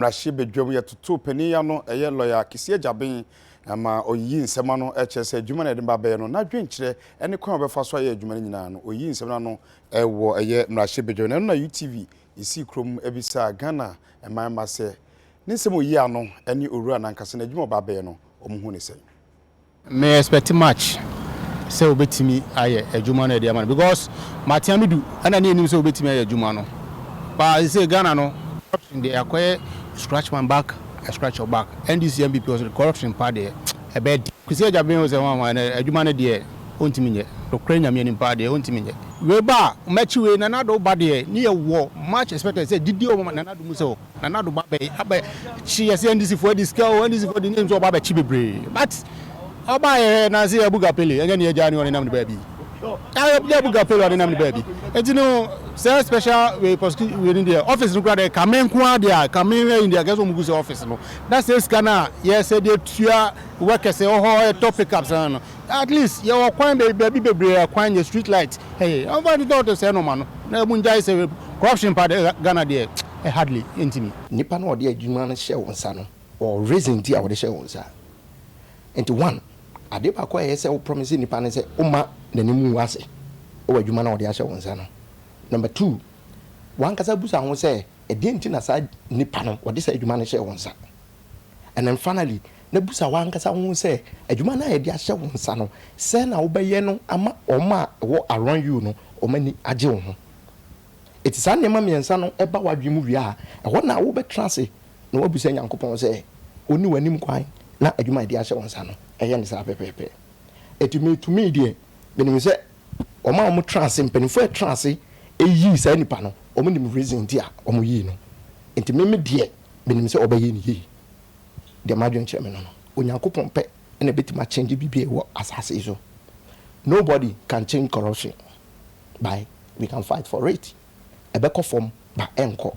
Mmarahyɛbadwam yɛtotoo panin yi ano, ɛyɛ Lɔya Kissi Agyabeng ma ɔyiyii nsɛm ano kyerɛ sɛ adwuma no a yɛde no ba abɛyɛ no, n'adwenkyerɛ ne kwan a ɔbɛfa so ayɛ adwuma no nyinaa no, ɔyii nsɛm no ano wɔ ɛyɛ mmarahyɛbadwam. Na ɛno na UTV sii kurom bisaa Ghana man mma sɛ ne nsɛm a ɔyii ano ne owura no ankasa n'adwuma a ɔba abɛyɛ no, wɔhu no sɛn? Me expect much sɛ obetumi ayɛ adwuma no ɛde ama no because Martin Amidu ɛna ne yɛnim sɛ obetumi ayɛ adwuma no but sɛ Ghana no corruption deɛ akɔyɛ scratch my back I scratch your back NDC NPP ɔsɛ corruption pa deɛ ɛbɛyɛ den Kwesi Agyabeng sɛ hwan hwan adwuma no deɛ ɔntumi nyɛ nokorɛ Nyame anim paa deɛ ɔntumi nyɛ. Wei ba a mɛkye wei Nana Addo ba deɛ ne yɛ wɔ much expected sɛ gyidie wɔ Nana Addo mu sɛ Nana Addo ba bɛ abɛ kye yɛsɛ NDC foɔ adi sika o NDC foɔ de ne nso ɔba bɛkye bebree but ɔba yɛ na se Abuga Pele ɛnyɛ ne agya ne ɔne nam ne baabi yɛ Abuga Pele ɔne nam ne baabi eti no sɛ special wei prosecute wei ne deɛ office no kura deɛ kame nko ara deɛ a kame ɛyi deɛ kɛsɛ wɔn gu sɛ office no na sɛ sika no a yɛsɛ deɛ tua workers ɛwɔ hɔ ɛtɔ pickups no At least yɛwɔ kwan baabi bebree a kwan yɛ street light ɛyɛ ɔmfa ntotɔ ɔtɔ sɛɛ nɔɔma no na ɛmu ngyae sɛ corruption pa de Ghana deɛ ɛ hardly ɛntimi. Nipa no a ɔde adwuma no hyɛɛ wo nsa no ɔwɔ reason nti a ɔde hyɛɛ wo nsa. Nti one, adeɛ baako a ɛyɛ sɛ wo promise nipa no sɛ womma n'anim ngu ase wɔ adwuma no a ɔde ahyɛ wo nsa no. Number two, w'ankasa bisa ho sɛ ɛdeɛn nti na saa nipa no ɔde saa adwuma no hyɛɛ wo nsa. And then finally, na bisa w'ankasa wo ho sɛ, adwuma no a yɛde ahyɛ wo nsa no, sɛn na wobɛyɛ no ama wɔn a ɛwɔ around you no wɔn ani agye wo ho? Enti saa nneɛma mmiɛnsa no ba w'adwene mu wie a, ɛhɔ na wobɛtena ase na woabisa Nyankopɔn sɛ ɔnni w'anim kwan na adwuma a yɛde ahyɛ wo nsa no, ɛyɛ no saa pɛpɛɛpɛ. Enti me to me deɛ, menim sɛ wɔn a wɔtra ase, mpanimfoɔ a ɛtra ase yii saa nipa no, wɔnim reason nti a wɔyii no. Enti me me deɛ, menim sɛ ɔbɛyɛ no yie. Deɛ m'adwene kyerɛ me no no, Onyankopɔn pɛ na ɛbɛtumi akyɛngye biribi a ɛwɔ asase yi so. Nobody can change corruption, but we can fight for it. Ɛbɛkɔ fam, but ɛnkɔ.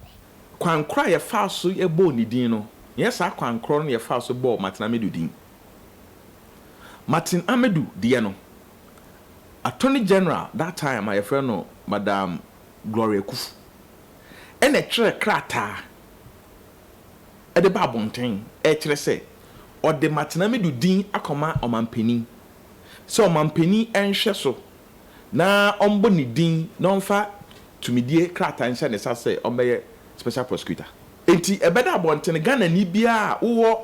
Kwan korɔ a yɛfaa so bɔɔ ne din no, nyɛ saa kwan korɔ no na yɛfaa so bɔɔ Martin Amidu din. Martin Amidu deɛ no, Attorney General that time a yɛfrɛ no Madam Gloria Akuffo na ɛtwerɛɛ krataa de ba abɔnten rekyerɛ sɛ ɔde Martin-Amidu din akɔma ɔmanpanin sɛ ɔmanpanin nhwɛ so na ɔmmɔ ne din na ɔmfa tumidie krataa nhyɛ ne nsa sɛ ɔmmɛyɛ Special Prosecutor. Enti ɛbɛda abɔnten, Ghanani biara a wowɔ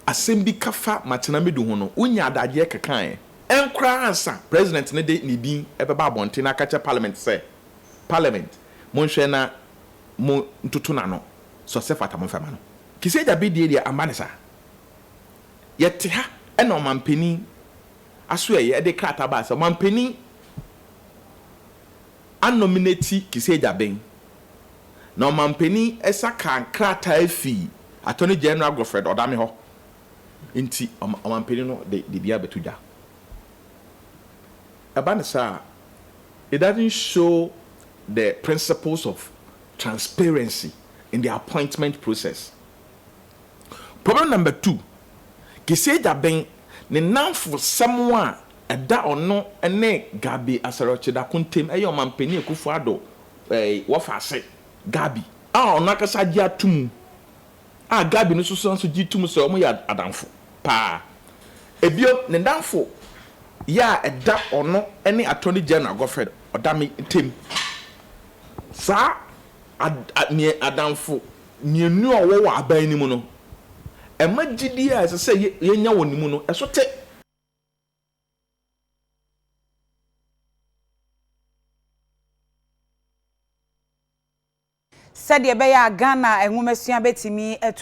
asɛm bi ka fa Martin-Amidu ho no, wonya adagyeɛ kekaeɛ. Ɛnkoraa ansa President no de ne din bɛba abɔnten na aka akyerɛ Parliament sɛ, Parliament, monhwɛ na mo ntoto n'ano, sɛ ɔsɛ fata momfa ma no. Kissi Agyabedie deɛ amma no saa. Yɛte ha na ɔmanpanin asoɛeɛ de krataa baa sɛ ɔmanpanin anominati Kissi Agyabeng na ɔmanpanin sa kaa nkrataa fii Attorney General Godfred Odame hɔ nti ɔmanpanin no de de bi abɛto dwa. Ɛba no saa a, it doesn't show the principles of transparency in the appointment process. Problem number two, Kissi Agyabeng ne nnamfosɛm a ɛda ɔno ne Gabby Asare-Otchere-Darko ntam ɛyɛ Ɔmanpanin Akufo Addo wɔfa ase, Gabby, a ɔno ankasa agye ato mu a Gabby no nso san nso gye tom sɛ wɔyɛ adamfo paa. Ebio, ne nnamfo yɛ a ɛda ɔno ne Attorney General Godfred Odame ntam. Saa ad, ad, nea adamfo mmienu a wɔwɔ wɔ aban no mu no, ɛma gyidie a ɛsɛ sɛ yɛnya wɔ ne mu no, ɛso te. Sɛdeɛ ɛbɛyɛ a Ghana nwomasua bɛtumi atu.